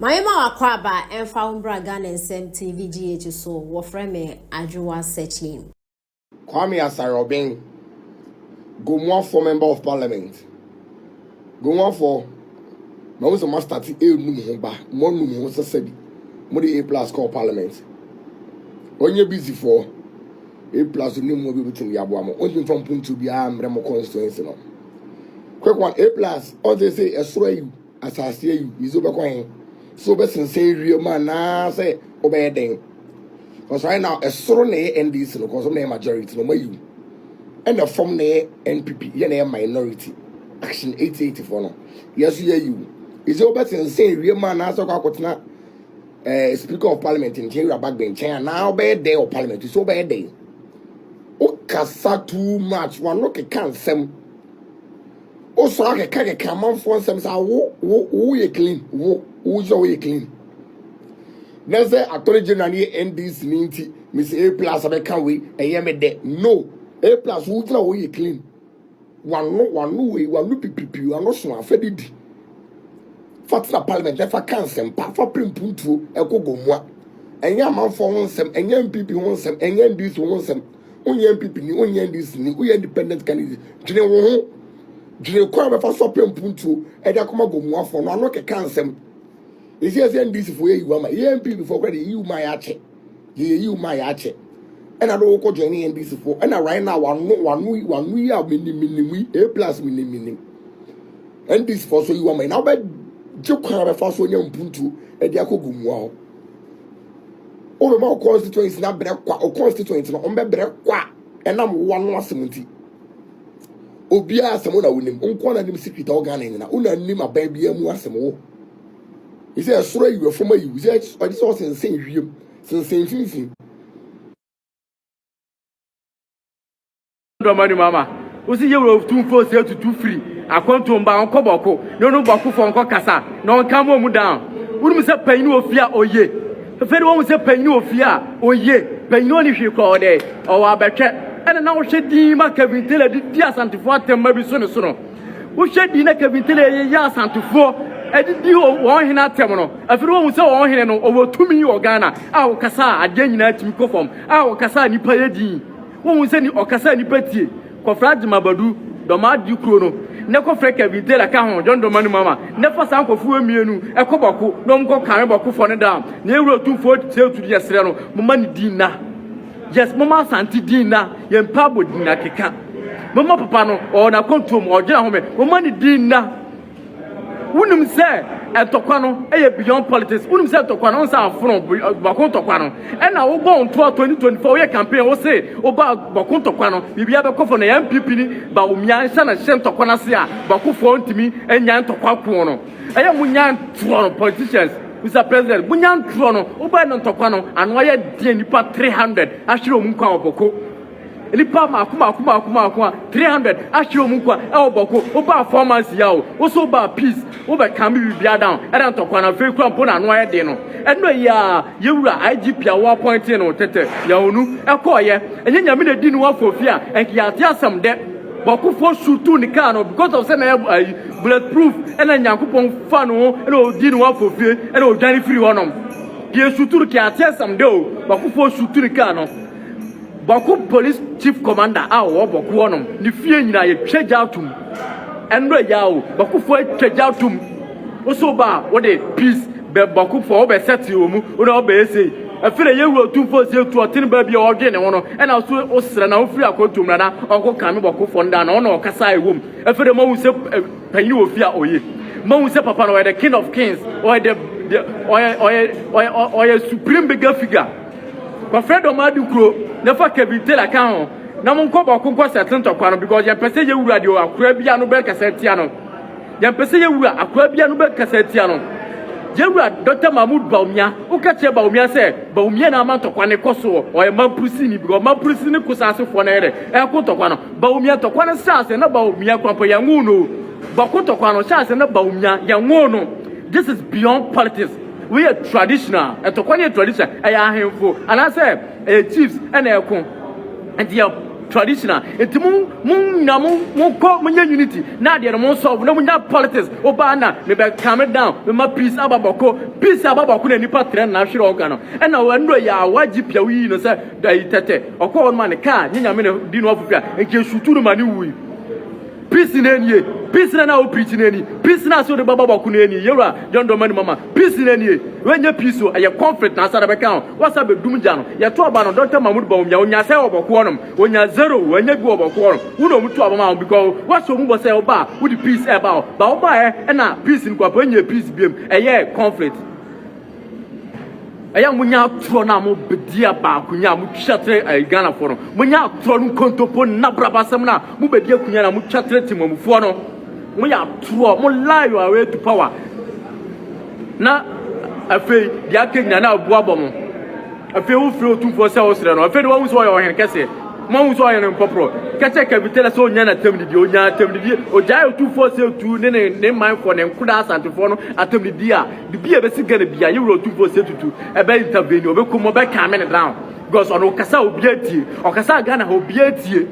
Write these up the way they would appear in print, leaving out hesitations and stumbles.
Maame ma wakɔ aba ɛmfa wo mbra Ghana Nsɛm TV GH so. Wɔfrɛ me Adwowa Searching. Kwame Asare Obeng, Gomoafoɔ Member of Parliament. Gomoafoɔ, mahu sɛ moastarte ɛrenum ho ba, moanum ho sɛ sɛbi mode A plus kɔɔ Parliament. Ɔnyɛ busy foɔ, A plus ɔnim mu bi obɛtumi de aboa mo, ɔntumi mfa mpuntuo biara mmerɛ mo constituency no. Quick one, A plus, ɔnte sɛ ɛsoro ayi asase ayi, yi sɛ wobɛkɔ he, sɛ wobɛsensɛn wiem anaasɛ wobɛyɛ dɛn. Because right now, ɛsoro na ɛyɛ NDC no, because ɔmo na ɛyɛ majority no, ɔmo ayi wo. Ɛna fam na ɛyɛ NPP, yɛ na ɛyɛ minority. Action 8084 no, yɛ so yɛ ayi wo. Ɛsɛ wobɛsensɛn wiem anaasɛ wokɔ akɔtena Speaker of Parliament nkyɛn, wura Bagbe nkyɛn, anaa wobɛyɛ dɛn wɔ Parliament? So wobɛyɛ dɛn? Wokasa too much, wano keka nsɛm. Wosɔre akeka keka amanfoɔ nsɛm sɛ wo wo wo yɛ clean, wo wo sɛ woyɛ clean. Na sɛ Attorney General ne yɛ NDC ne nti, Mr A plus abɛka wei, ɛyɛ me dɛ. No, A plus, wo gyina wo yɛ clean. Wano wano wei, wano pipipi, wano so afɛ didi. Fa tena Parliament, ɛfa ka nsɛmpa, fa pere mpuntuo ɛkɔ Gomua. Ɛnyɛ amanfoɔ ho nsɛm, ɛnyɛ NPP ho nsɛm, ɛnyɛ NDC ho nsɛm. Wonyɛ NPP ni, wonyɛ NDC ni, woyɛ independent candidate. Dwene wo ho, dwene kwan a bɛfa so apɛ mpuntuo ɛde akɔma Gomuafoɔ no. Ano keka nsɛm. Esi ɛsɛ NDC foɔ yɛ yiwu ama yɛ NPP foɔ kora de yiwu ma yɛ akyɛ, yɛ yiwu ma yɛ akyɛ. Ɛna de wokɔ join ne NDC foɔ. Ɛna right now wano wano wano yi a minim minim yi, A plus minim minim NDC foɔ so yiwu ama yi na wobɛgye kwan a bɛfa so nya mpuntuo ɛde akɔ Gomua hɔ. Wobɛma wo constituency na brɛ kwa, wo constituency no ɔmbɛbrɛ kwa ɛnam wo ano asɛm nti. Obiara asɛm wo na wonim nko na nim secret a ɔga na nyina wo na nim aban biara mu asɛm wo. Sɛ ɛsoro ayi, ɛfam ayi, sɛ ɔgye sɛ ɔsensɛn wiem, sensɛn mfimfini. Dɔmani mama wosi yɛ wura Otumfoɔ Osei Tutu firi akwantuom ba, ɔnkɔ Bawku na ɔno Bawkufoɔ nkɔ kasa na ɔnka mo mu down. Wonim sɛ panyin wɔ fie a oye fɛfɛ de, wɔn sɛ panyin wɔ fie a oye panyin ɔne hwee kora ɔdɛ ɔwɔ abɛtwɛ. Ɛna na wohwɛ din ma Kevin Taylor de di Asantefoɔ atɛmma bi so ne so no, wohwɛ din na Kevin Taylor yɛ Asantefoɔ ɛde di wɔn hene atɛm no. Afei wɔn sɛ wɔn hene no ɔwɔ tumi wɔ Ghana a wɔkasa a adeɛ nyinaa tumi kɔ fam, a wɔkasa a nipa yɛ din, wɔn sɛ ni ɔkasa a nipa tie. Kɔfra Agyemabadu dɔm adi kuro no ne kɔfrɛ Kevin Taylor ka ho, John Dramani Mahama ne fa saa nkɔfoɔ mmienu ɛkɔ Bawku na wɔn kɔ kame Bawkufoɔ no down. Na ewura Otumfoɔ Osei Tutu, yɛsrɛ no, moma ne din na yes, moma Asante din na yɛn mpa abɔ din na keka. Moma papa no ɔwɔ n'akɔntuom, ɔdwena home, moma ne din na wonim sɛ ntɔkwa no ɛyɛ beyond politics. Wonim sɛ ntɔkwa no nsa afono Bawku ntɔkwa no ɛna wobɔ ntoa 2024, woyɛ campaign, wo se woba Bawku ntɔkwa no biribia bɛkɔ fɔ no. Yɛ NPP ni Bawumia nhyɛ na hyɛ ntɔkwa no ase a Bawkufoɔ ntumi anya ntɔkwa koɔ no. Ɛyɛ mo nya ntorɔ no, politicians, Mr President, mo nya ntorɔ no. Wobɛɛ no ntɔkwa no ano ayɛ deɛ nipa 300 ahwere ɔmu nkwa wɔ Bawku, nipa mako mako mako mako a 300 ahwere ɔmu nkwa ɛwɔ Bawku. Wobaa 4 months yi a o woso wobaa peace, wobɛka me biribia down. Ɛna ntɔkwa no afei kura mpo na ano ayɛ den no. Ɛno yi a yɛwura IGP a wɔappointe no tete yɛwonu ɛkɔɔyɛ, ɛnyɛ Nyame na di ne wafɔ fie a ɛnka yɛate asɛm dɛ Bawkufoɔ shoot ne kaa no because of sɛ na ɛyɛ ayi bullet proof. Ɛna Nyankopɔn fa no ho ɛna ɔdi ne wafɔ fie ɛna ɔdwane firi hɔnom deɛ shoot no ka yɛate asɛm dɛ o Bawkufoɔ shoot ne kaa no. Bawku police chief commander a ɔwɔ Bawku hɔnom ne fie nyinaa yɛtwa gya atom. Ɛnura yi a o Bawkufoɔ atwa gya atom. Woso ba a wode peace bɛ Bawkufoɔ wobɛ sɛte wɔ mu wona wobɛyɛ sei. Afei yɛwura Otumfoɔ Osei Tutu ɔtene baabi a ɔdwe ne ho no, ɛna so wosrɛ na wofiri akwantuom na na ɔnkɔ kame Bawkufoɔ no da na ɔna ɔkasa a ɛwɔ mu. Afei de mahu sɛ panyin wɔ fie a ɔye, mahu sɛ papa no ɔyɛ the king of kings, ɔyɛ the ɔyɛ ɔyɛ ɔyɛ ɔyɛ supreme bigger figure. Kɔfrɛ dɔm adi kuro na fa Kevin Taylor ka ho na monkɔ Bawku nkɔ sɛte ntɔkwa no, because yɛmpɛ sɛ yɛwura deɛ akora bia no bɛkasa tia no. Yɛmpɛ sɛ yɛwura akora bia no bɛkasa tia no. Yɛwura Dr Mahmood Bawumia, woka kyerɛ Bawumia sɛ Bawumia na ama ntɔkwa ne kɔ soɔ. Ɔyɛ mampurusini because mampurusini ne kosa asefoɔ no yɛ dɛ ɛko ntɔkwa no. Bawumia ntɔkwa no hyɛ ase na Bawumia krampo yɛnwo no. Bawku ntɔkwa no hyɛ ase na Bawumia yɛnwo no. This is beyond politics. Wei yɛ traditional ntɔkwa no, yɛ traditional, ɛyɛ ahemfo anaasɛ ɛyɛ chiefs ɛna ɛko. Nti yɛ traditional. Nti mo mo nyina mo mo kɔ mo nyɛ unity na adeɛ no mo solve na mo nya politics. Obaa na me bɛ calm it down, me ma peace aba Bawku, peace aba Bawku na nipa trɛ na ahwere ɔga no. Ɛna ɛnuro yɛ a wagye pia woyi no sɛ ayi tɛtɛ ɔkɔ hɔ no ma ne kaa nye nyame na di no afufi a nka esutu no ma ne wui. Peace na nie, peace na na wo preach na ni, peace na so de baba Bawku na ni yewura John Dramani Mama, peace na nie. Wɔnyɛ peace o, ɛyɛ conflict na asa de bɛka ho. Wasa bɛdum gya no. Yɛto aba no, Dr Mahmood Bawumia onya sɛ wɔ Bawku hɔnom, onya zero, wɔnyɛ bi wɔ Bawku hɔnom. Wo na ɔmu to aba ma wo because wɔsɛ ɔmu bɔ sɛ ɔba a wode peace ɛba hɔ ba, ɔbaɛ ɛna peace no kɔ nyɛ peace biem, ɛyɛ conflict. Ɛyɛ mo nya atorɔ no a mobɛdi aba akonya a motwa tere ɛyɛ Ghanafoɔ no, monya atorɔ no nkontompo nnabrabasɛm no a mobɛdi akonya no a motwa tere temamufoɔ no, moyɛ atorɔ, mo lie your way to power. Na afei deɛ aka nyina na aboa bɔ mo. Afei wofiri Otumfoɔ sɛ wosrɛ no, afei de wahu sɛ ɔyɛ ɔhene kɛseɛ, mahu sɛ ɔyɛ no mpɔporɔ kɛkyɛ Kevin sɛ ɔnya n'atam didi, ɔnya atam didi, ɔgyae Otumfoɔ sɛ tu ne manfoɔ ne nkoda Asantefoɔ no atam didi a bibi a ɛbɛsi Ghana bia yɛwura Otumfoɔ sɛ tutu ɛbɛ intervene, ɔbɛkɔ mu, ɔbɛ calm ne down because ɔno ɔkasa a obiara tie, ɔkasa a Ghana ha obiara tie.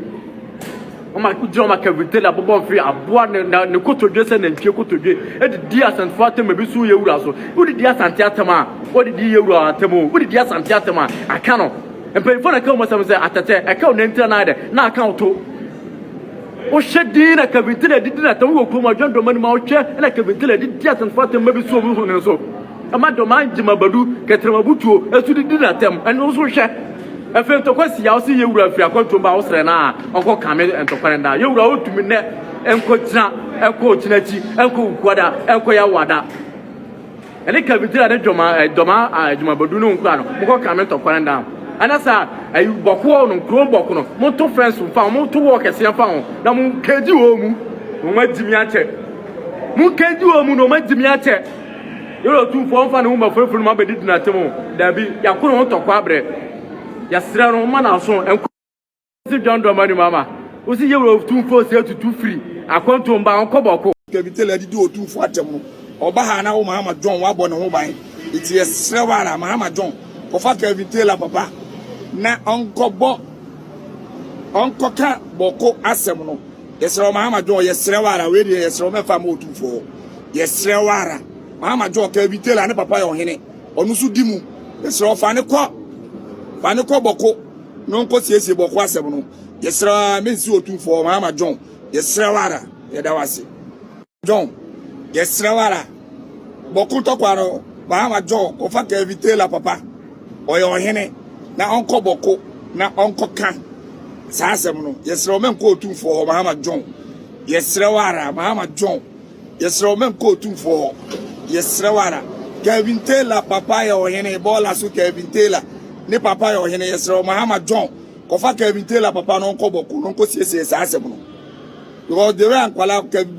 Ɔma gyina ɔma Kevin Taylor bɔbɔ mfiri aboa ne na ne kotodwe sɛ nantwie kotodwe edidi Asantefoɔ atam, ebi so yɛwura so. Wodidi Asante atam a, wodidi yɛwura atam o, wodidi Asante atam a aka no mpanyinfoɔ na ɛka wɔn asɛm sɛ atɛtɛ ɛka wɔn nantira na ayɛ dɛ na aka wo to. Wohyɛ din na Kevin Taylor didi na atam wɔ kurom adwan dɔm anim a wohwɛ na Kevin Taylor didi Asantefoɔ atam ma bi so wɔn ho ne so ɛma dɔm angyema badu kɛtɛrɛma butuo esu didi na atam ɛno nso hwɛ. Afei ntɔkwa si a ɔsi yɛwura firi akwantuom ba, wosrɛ no a ɔnkɔ kame ntɔkwa no da. Yɛwura wotumi nnɛ nkɔ gyina nkɔ ɔkyina akyi nkɔ wukuada nkɔ yɛawada ɛne Kevin Taylor ne dwoma dɔma adwumabadu no nkura no, mokɔ kame ntɔkwa no da. Ɛna saa ayi Bawkuɔ no, kurom Bawku no, monto fence mfa ho, monto wɔ kɛseɛ mfa ho na monkagyi wɔ mu na wɔn agyi mi akyɛ, monkagyi wɔ mu na wɔn agyi mi akyɛ. Yɛwura Otumfoɔ mfa ne ho ma furafuru no ma bɛdidi n'atam o, daabi, yɛako ne ho ntɔkwa abrɛ. Yɛsrɛ no mma n'aso nkɔ si John Dramani Mama. Wosi yɛwura Otumfoɔ sɛ tutu firi akwantuom ba ɔnkɔ Bawku. Kevin Taylor didi Otumfoɔ atɛm no, ɔba ha na wo Mahama John wabɔ ne ho ban. Nti yɛsrɛ wo ara, Mahama John, kɔfa Kevin Taylor papa na ɔnkɔbɔ ɔnkɔka Bawku asɛm no. Yɛsrɛ wo, Mahama John, yɛsrɛ wo ara, wei deɛ yɛsrɛ wo, mɛfa ma Otumfoɔ hɔ. Yɛsrɛ wo ara, Mahama John, Kevin Taylor ne papa yɛ ɔhene, ɔno nso di mu. Yɛsrɛ wo, fa ne kɔ, fa ne kɔ Bawku na ɔnkɔ siesie Bawku asɛm no. Yɛsrɛ wo ara, mensi Otumfoɔ, Mahama John, yɛsrɛ wo ara, yɛda wo ase. John, yɛsrɛ wo ara, Bawku ntɔkwa no, Mahama John, kɔfa Kevin Taylor papa, ɔyɛ ɔhene, na ɔnkɔ Bawku na ɔnkɔka saa asɛm no. Yɛsrɛ wo, mɛnkɔ Otumfoɔ hɔ, Mahama John, yɛsrɛ wo ara, Mahama John, yɛsrɛ wo, mɛnkɔ Otumfoɔ hɔ, yɛsrɛ wo ara. Kevin Taylor papa yɛ ɔhene, bɔɔla so Kevin Taylor ne papa yɛ ɔhene. Yɛsrɛ wo, Mahama John, kɔfa Kevin Taylor papa no ɔnkɔ Bawku no nkɔ siesie saa asɛm no because the way ankwala Kevin.